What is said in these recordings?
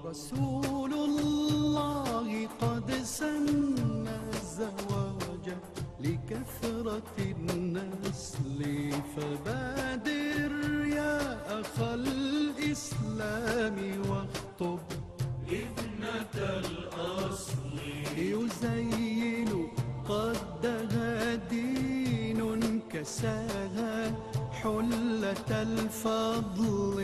رسول الله قد سن الزواج لكثرة النسل، فبادر يا أخا الإسلام واخطب ابنة الأصل. يزين قدها دين كساها حلة الفضل،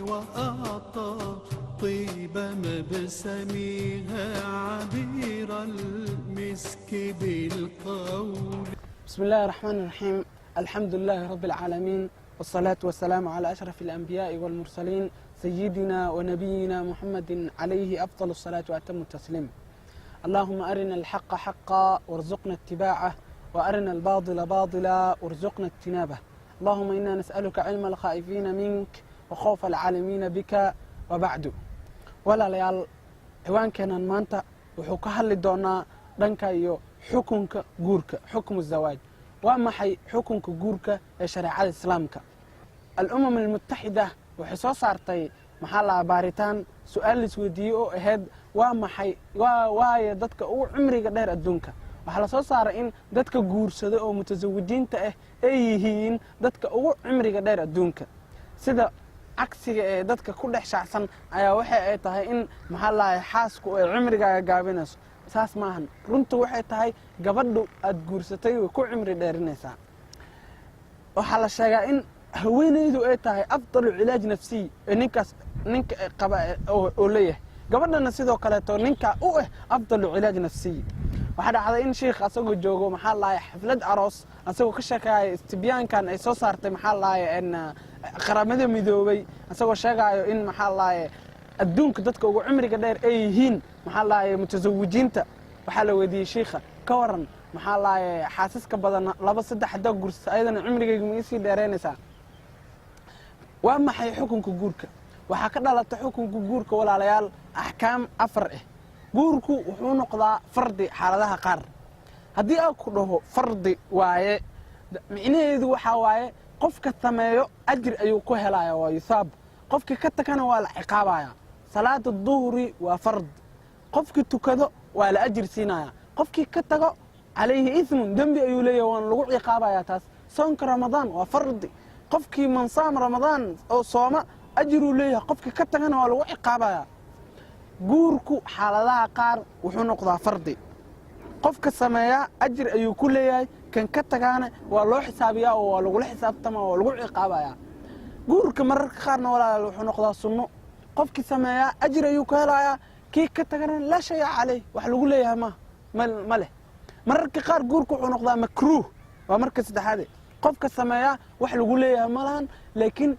وأعطى طيب مبسمها عبير المسك بالقول. بسم الله الرحمن الرحيم، الحمد لله رب العالمين، والصلاة والسلام على أشرف الأنبياء والمرسلين، سيدنا ونبينا محمد عليه أفضل الصلاة وأتم التسليم. اللهم أرنا الحق حقا وارزقنا اتباعه، وأرنا الباطل باطلا وارزقنا اجتنابه. اللهم إنا نسألك علم الخائفين منك وخوف العالمين بك. وبعد، walaalayaal, ciwaankeenan maanta wuxuu ka hadli doonaa dhanka iyo xukunka guurka, حكم الزواج. Waa maxay xukunka guurka ee shareecada Islaamka? الأمم المتحدة waxay soo saartay, maxaa lahaa, baaritaan su-aal laisweydiiyey oo ahayd waa maxay waayo dadka ugu cumriga dheer adduunka. Waxaa la soo saaray in dadka guursada oo mutasawijiinta ah ay yihiin dadka ugu cumriga dheer adduunka. Sida cagsiga ee dadka ku dhex shaacsan ayaa waxa ay tahay in, maxaa lahay, xaasku ay cumrigaaga gaabinayso. Saas maahan. Runtu waxay tahay gabadhu aad guursatay way ku cumri dheerinaysaa. Waxaa la sheegaa in haweeneydu ay tahay أفضل علاج نفسي ee ninkaas ninka qaba oo leeyahay, gabadhana sidoo kaleeto ninka u ah أفضل علاج نفسي. Waxaa dhacday in shiikh asagoo joogo, maxaa lahay, xaflad aroos, asagoo ka sheekaya istibyaankan ay soo saartay, maxaa lahay, Qaramada Midoobay, asagoo sheegayo in, maxaa lahay, adduunka dadka ugu cumriga dheer ay yihiin, maxaa lahay, mutasawijiinta, waxaa la weydiiyey shiikha: "Ka waran, maxaa lahay, xaasaska badan, laba, saddex haddaa guursata, ayadana cumrigayga ma isii dheeraynaysaa?" Waa maxay xukunka guurka? Waxaa ka dhalata xukunka guurka, walaalayaal, axkaam afar ah. Guurku wuxuu noqdaa fardi xaaladaha qaar. Haddii aan ku dhaho fardi waaye, micnaheedu waxaa waaye qofka sameeyo ajir ayuu ku helaya, waa يثاب. Qofka ka tagana waa la ciqaabaya. Salaada duhri waa fard. Qofkii tukado waa la ajir siinaya, qofkii ka tago عليه إثم, dembi ayuu leeyahay, waana lagu ciqaabaya taas. Soonka Ramadaan waa fardi. Qofkii من صام رمضان oo sooma ajiruu leeyahay, qofkii ka tagana waa lagu ciqaabaya. Guurku xaaladaha qaar wuxuu noqdaa fardi. Qofka sameeyaa ajir ayuu ku leeyahay, kan ka tagaana waa loo xisaabiyaa oo waa lagula xisaabtama, waa lagu ciqaabaya. Guurka mararka qaarna, walaalayaal, wuxuu noqdaa sunno. Qofkii sameeyaa ajir ayuu ka helayaa, kii ka tagana لا شيء عليه, wax lagu leeyahay ma leh. Mararka qaar guurka wuxuu noqdaa makruuh, waa marka saddexaade. Qofka sameeyaa wax lagu leeyahay ma lahan, laakiin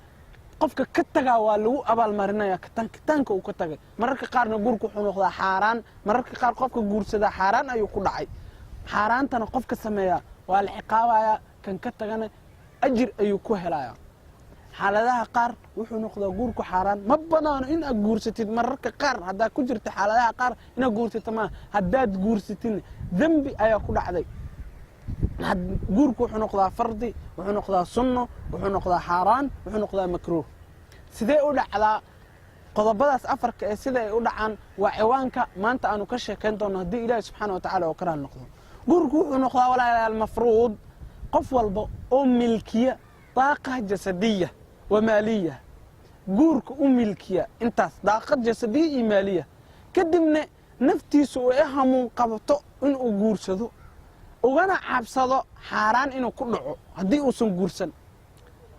qofka ka tagaa waa lagu abaalmarinaya kitaanka uu ka tagay. Mararka qaarna guurka wuxuu noqdaa xaaraan. Mararka qaar qofka guursadaa xaaraan ayuu ku dhacay. Xaaraantana qofka sameeyaa waa la ciqaabayaa, kan ka tagana ajir ayuu ku helayaa. Xaaladaha qaar wuxuu noqdaa guurku xaaraan. Ma banaano in aad guursatid mararka qaar. Haddaad ku jirta xaaladaha qaar, inaad guursata maaha. Haddaad guursatidna dembi ayaa ku dhacday. Guurku wuxuu noqdaa fardi, wuxuu noqdaa sunno, wuxuu noqdaa xaaraan, wuxuu noqdaa makruuh. Sidee u dhacdaa qodobadaas afarka ee sida ay u dhacaan waa ciwaanka maanta aanu ka sheekayn doono, haddii Ilaahi subxaana wa tacala oo karaal noqdo. Guurku wuxuu noqdaa, walaalayaal, mafruud qof walba oo milkiya طاقة جسدية ومالية, guurka u milkiya intaas, طاقة جسدية iyo مالية, kadibna naftiisu uu i hamuun qabato inuu guursado, ugana cabsado xaaraan inuu ku dhaco haddii uusan guursan.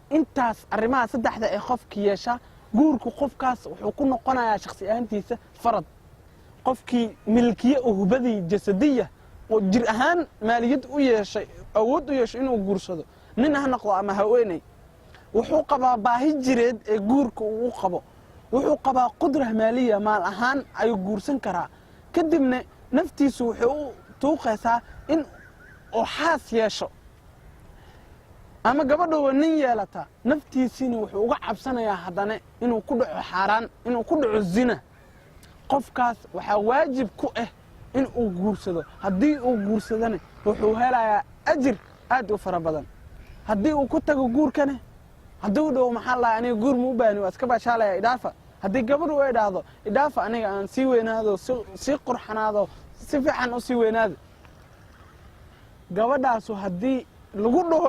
Intaas arrimaha saddexda ee qofka yeesha, guurku qofkaas wuxuu ku noqonayaa shakhsi ahaantiisa farad. Qofkii milkiye uhbadii جسدية oo jir ahaan maaliyad u yeeshay, awood u yeeshay inuu guursado, nin ha noqdo ama haweeney, wuxuu qabaa baahi jireed ee guurka uu qabo, wuxuu qabaa قدرة مالية, maal ahaan ayuu guursan karaa, kadibna naftiisu waxay u tuuqaysaa in uu xaas yeesho ama gabadhowa nin yeelata, naftiisiina wuxuu uga cabsanayaa haddana inuu ku dhaco xaaraan, inuu ku dhaco zina. Qofkaas waxaa waajib ku ah in uu guursado. Haddii uu guursadana wuxuu helayaa ajir aad u fara badan. Haddii uu ku tago guurkana, haddii u dhawo, maxaa lahay, aniga guur ma u baahni, waa iska baashaalaya, idhaafa. Haddii gabadhu ay dhahdo, "Idhaafa aniga, aan sii weynaado, sii qurxanaado, si fiican u sii weynaado," gabadhaasu haddii lagu dhaho,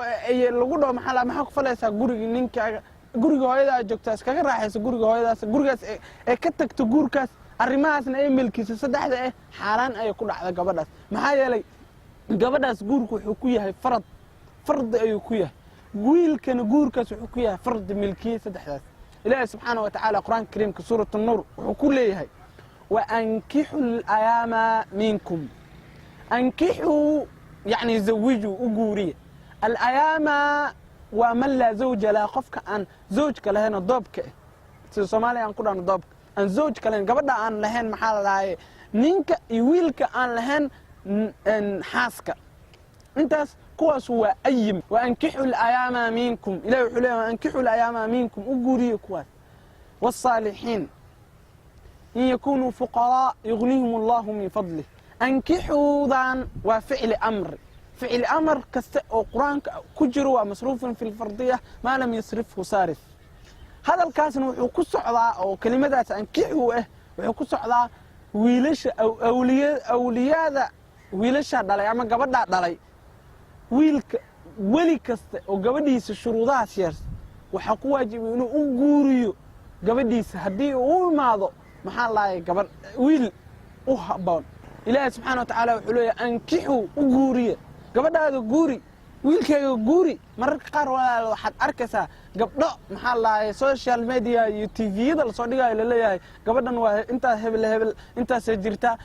lagu dhaho, "Maxaa ku falaysaa gurigii ninkaaga? Guriga hooyadaa joogtaa, iskaga raaxayso guriga hooyadaas," gurigaas ee ka tagto guurkaas, arrimahaasna ay melkiso saddexda xaaraan ayay ku dhacda gabadhaas. Maxaa yeelay, gabadhaas guurku wuxuu ku yahay farad, fardi ayuu ku yahay. Wiilkana guurkaas wuxuu ku yahay fardi milkiye saddexdaas. Ilaahay subxaana wa tacaala Qur-aanka Kariimka, Suurat Nuur, wuxuu ku leeyahay: "وأنكحوا الأيامى منكم." أنكحوا yani زوجوا, u guuriya. الأيامى waa من لا زوج له, qofka aan zawjka lahayn oo doobka ah, sida Soomaaliya aan ku dhahno doobka, aan zawjka lahayn, gabadha aan lahayn, maxaa la dhahaye, ninka iyo wiilka aan lahayn xaaska, intaas kuwaas waa أيم. وأنكحوا الأيامى منكم, ilahi wuxuu leeyahy: وأنكحوا الأيامى منكم, u guuriye kuwaas, والصالحين إن يكونوا فقراء يغنهم الله من فضله. أنكحوا dan waa ficli amri. Ficli amar kasta oo Qur-aanka ku jiro waa مصروف في الفرضية ما لم يصرفه صارف. Hadalkaasna wuxuu ku socdaa, oo kelimadaas أنكحوا wuxuu ku socdaa wiilasha awliyaada, wiilashaa dhalay ama gabadhaa dhalay. Wiilka weli kasta oo gabadhiisa shuruudahaas yeers, waxaa ku waajibay inuu u guuriyo gabadhiisa haddii uu u imaado, maxaa lahay, gabadh wiil u habboon. Ilaahay subxaana wa tacaala wuxuu leeyahy: أنكحوا, u guuriya. Gabadhaada guuri, wiilkayga guuri. Mararka qaar, walaal, waxaad arkaysaa gabdho, maxaa lahay, social media iyo TV-yada lasoo dhigayo, laleeyahay gabadhan waa intaas, hebel hebel, intaasay jirtaa,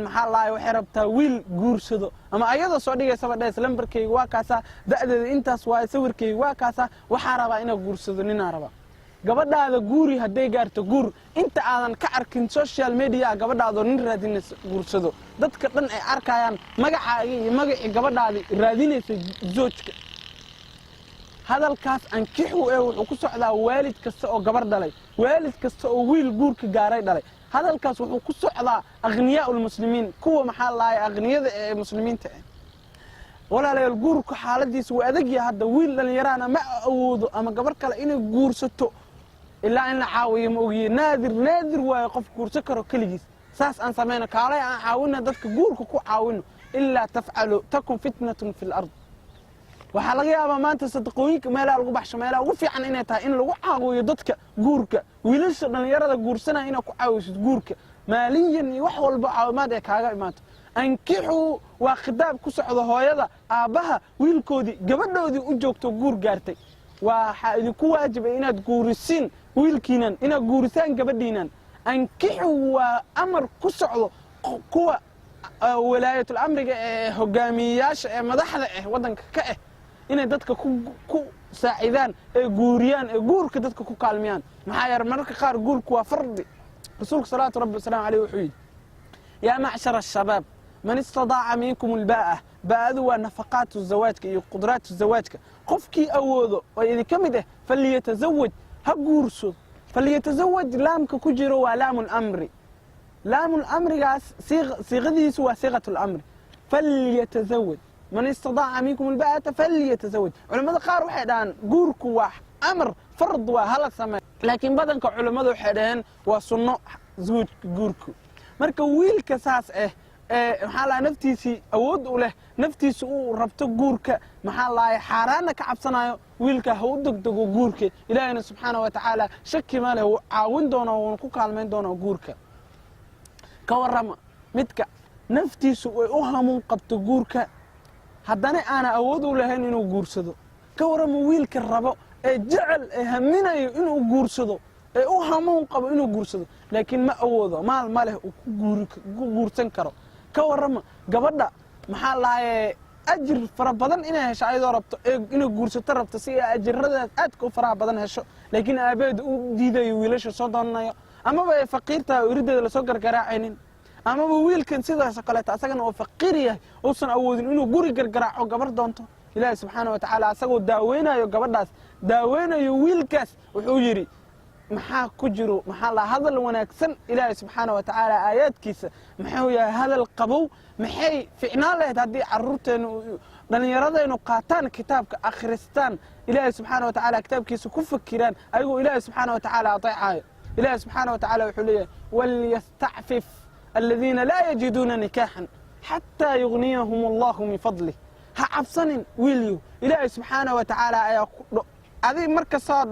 maxaa lahay, waxay rabtaa wiil guursado, ama ayadoo soo dhigaysaba dhees: "Lambarkayga waa kaasaa, da'deeda intaas waa, sawirkayga waa kaasaa, waxaa rabaa inaa guursado, ninaa rabaa." Gabadhaada guuri hadday gaarto guur. Inta aadan ka arkin social media gabadhaadoo nin raadinaysa guursado, dadka dhan ay arkayaan magacaaga iyo magacii gabadhaadi raadinaysa zoojka. Hadalkaas أنكحوا wuxuu ku socdaa waalid kasta oo gabar dhalay, waalid kasta oo wiil guurka gaaray dhalay. Hadalkaas wuxuu ku socdaa أغنياء المسلمين, kuwa, maxaa lahay, aqniyada ee muslimiinta ah. Walaalayaal, guurku xaaladiisa waa adagyaha. Hadda wiil dhallinyaraana ma awoodo ama gabar kale inay guursato ilaa in la caawiyo, ma ogiye. Naadir naadir waayo qof guursan karo keligiis. Saas aan samayno, kaalay aan caawina, dadka guurka ku caawino. إلا تفعلوا تكن فتنة في الأرض. Waxaa laga yaabaa maanta sadaqooyinka meelaha lagu baxsho, meelaha ugu fiican inay tahay in lagu caawiyo dadka guurka, wiilasha dhallinyarada guursanaya, inaad ku caawisid guurka maaliyan iyo wax walba caawimaad ee kaaga imaato. أنكحوا waa khitaab ku socda hooyada, aabbaha wiilkoodii, gabadhoodii u joogto guur gaartay. Waxaa idinku waajibay inaad guurisiin wiilkiinan, inaad guurisaan gabadhiinan. أنكحوا waa amar ku socdo kuwa walaayatul amriga ee hogaamiyeyaasha ee madaxda ah waddanka ka ah, inay dadka ku saacidaan ee guuriyaan, ee guurka dadka ku kaalmiyaan. Maxaa yeele, mararka qaar guurku waa fardi. Rasuulku salawaatu rabbi wasalaamu caleyh wuxuu yidhi: "يا معشر الشباب، من استطاع منكم الباءة." Baa'adu waa nafaqaatu zawaajka iyo qudraatu zawaajka. Qofkii awoodo oo idinka mid ah, فليتزوج, ha guursado. فليتزوج, laamka ku jiro waa لام الأمر. لام الأمر gaas siiqadiisu waa صيغة الأمر. فليتزوج، من استطاع منكم الباءة فليتزوج. Culimmada qaar waxay dhahaan guurku waa amar, fard waa, hala samey, laakiin badanka culimmadu waxay dhaheen waa sunno zawjka guurku. Marka wiilka saas ah ee, maxaa lahay, naftiisii awood u leh, naftiisa uu rabto guurka, maxaa lahay, xaaraanna ka cabsanayo, wiilka ha u degdego guurka. Ilaahayna subxaana wa tacaala shaki ma leh, wuu caawin doonaa, wuuna ku kaalmayn doonaa guurka. Ka warrama midka naftiisu ay u hamuun qabto guurka, haddana aana awood u lahayn inuu guursado? Ka warrama wiilka rabo ee jecel ee haminayo inuu guursado, ee u hamuun qabo inuu guursado, laakiin ma awoodo, maal ma leh uu ku guursan karo? Ka warrama gabadha, maxaa lahaye, ajir fara badan inay hesho ayadoo rabto ee inay guursato rabto, si ay ajiradaas aadka u faraha badan hesho, laakiin aabaheed u diidayo wiilasha soo doonanayo, amaba ay faqiir tahay oo irideeda lasoo gargaraacaynin, amaba wiilkan sidaasoo kaleeto asagana oo faqiir yahay, uusan awoodin inuu guri gargaraaco gabar doonto? Ilaahi subxaana wa tacaala asagoo daaweynayo gabadhaas, daaweynayo wiilkaas, wuxuu yidhi, maxaa ku jiro, maxaa la hadal wanaagsan? Ilaahay subxaana wa tacaala aayaadkiisa muxuu yahay? Hadal qabow. Maxay ficnaan lahayd haddii caruurteenu, dhallinyaradaynu qaataan kitaabka, akhristaan, Ilaahay subxaana wa tacaala kitaabkiisa ku fakiraan, ayagoo Ilaahay subxaana wa tacaala ateecayo. Ilaahi subxaana wa tacala wuxuu leeyahay: "Walyastacfif aladiina laa yajiduuna nikaaxan xataa yugniyahum Allahu min fadlih." Ha cabsanin, wiilyow. Ilaahay subxaana wa tacaala ayaa adig markastoo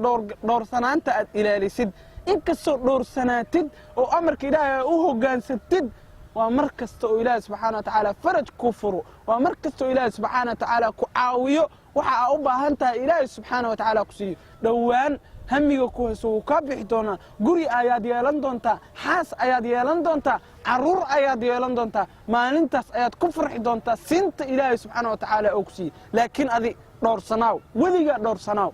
dhowrsanaanta aad ilaalisid, inkastoo dhowrsanaatid oo amarka Ilaahay u hogaansatid, waa mar kasta oo Ilaahay subxaana wa tacaala faraj kuu furo, waa mar kasta oo Ilaahay subxaana wa tacaala ku caawiyo, waxa aa u baahan tahay Ilaahay subxaana wa tacaala ku siiyo. Dhowaan hamiga ku hayso wuu kaa bixi doonaa. Guri ayaad yeelan doontaa, xaas ayaad yeelan doontaa, caruur ayaad yeelan doontaa. Maalintaas ayaad ku farxi doontaa siinta Ilaahay subxaana wa tacaala oo ku siiyey. Laakiin adi dhowrsanaaw, weligaa dhowrsanaaw.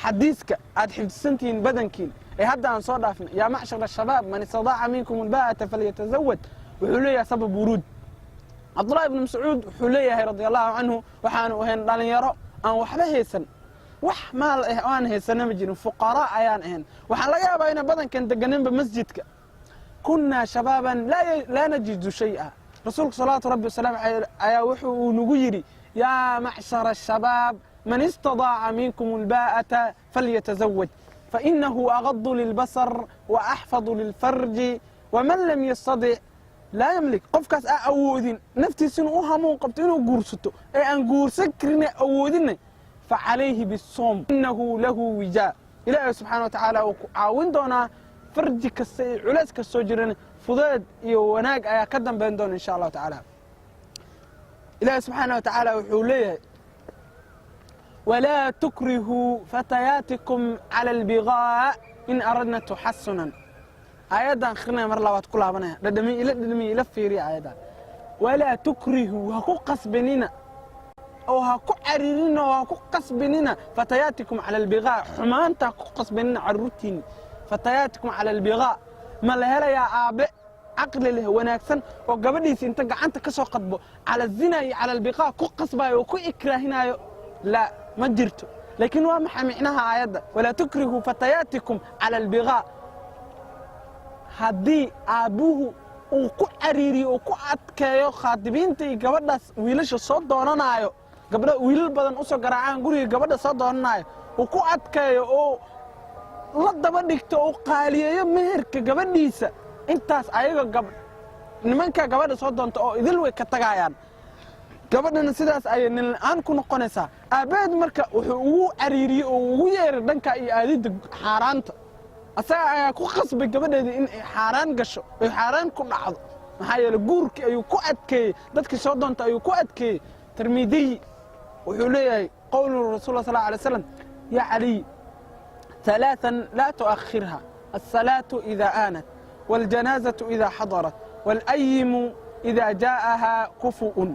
Xadiiska aad xifdisantihiin badankiin ee hadda aan soo dhaafnay, "يا معشر الشباب، من استطاع منكم الباءة فليتزوج", wuxuu leeyahay sabab wuruud. Cabdullahi ibnu Mascuud wuxuu leeyahay, رضي الله عنه, waxaanu ahayn dhalinyaro aan waxba haysan, wax maal ah oo aan haysana ma jirin, fuqaraa ayaan ahayn. Waxaan laga yaabaa ina badankan deganinba masjidka. كنا شبابا لا نجد شيئا. Rasuulku salawaatu rabbi wasalaamu caleyh ayaa wuxuu uu nagu yidhi: "يا معشر الشباب، من استطاع منكم الباءة فليتزوج، فإنه أغض للبصر وأحفظ للفرج، ومن لم يستطع لا يملك." Qofkaas aa awoodin naftiisa inuu u hamuun qabto inuu guursato ee aan guursan karin, awoodinna, فعليه بالصوم إنه له وجاء. Ilaahay subxaana wa tacaala uu ku caawin doonaa. Farji kasta iyo culays kastoo jiran, fudeed iyo wanaag ayaa ka dambayn doona, insha Allahu tacaala. Ilaahay subxaana wa tacaala wuxuu leeyahay: "ولا تكرهوا فتياتكم على البغاء إن أردن تحصنا." Aayaddan akhrinaya mar labaad ku laabanaya. Dhadhami ila, dhadhami ila, fiiriya aayaddan. ولا تكرهوا, ha ku qasbinina oo ha ku cariirina oo ha ku qasbinina, فتياتكم على البغاء, xumaanta ha ku qasbinina caruurtiinni. فتياتكم على البغاء. Ma la helayaa aabe caqli leh, wanaagsan, oo gabadhiisa inta gacanta ka soo qadbo على الزنا iyo على البغاء ku qasbayo oo ku ikraahinayo? Laa, ma jirto. Laakiin waa maxay micnaha aayadda "ولا تكرهوا فتياتكم على البغاء"? Haddii aabbuhu uu ku cariiriyo oo ku adkeeyo khaadibiinta iyo gabadhaas wiilasha soo doonanaayo, gabdha wiilal badan usoo garaacaan guriga gabadha soo doonanaayo, uu ku adkeeyo oo la daba dhigto oo qaaliyeeyo meherka gabadhiisa, intaas ayaga nimanka gabadha soo doonta oo idil way ka tagayaan. Gabadhana sidaas ayay nin la-aan ku noqonaysaa. Aabbaheed marka wuxuu ugu cariiriyey oo ugu yeeray dhanka iyo aadidda xaaraanta. Asaga ayaa ku qasbay gabadheedii in ay xaaraan gasho, ay xaaraan ku dhacdo. Maxaa yeele, guurkii ayuu ku adkeeyey, dadkii soo doonta ayuu ku adkeeyey. Tirmidiy wuxuu leeyahay: قول رسول صلى الله عليه وسلم: "يا علي، ثلاثا لا تؤخرها: الصلاة إذا آنت، والجنازة إذا حضرت، والأيم إذا جاءها كفؤ."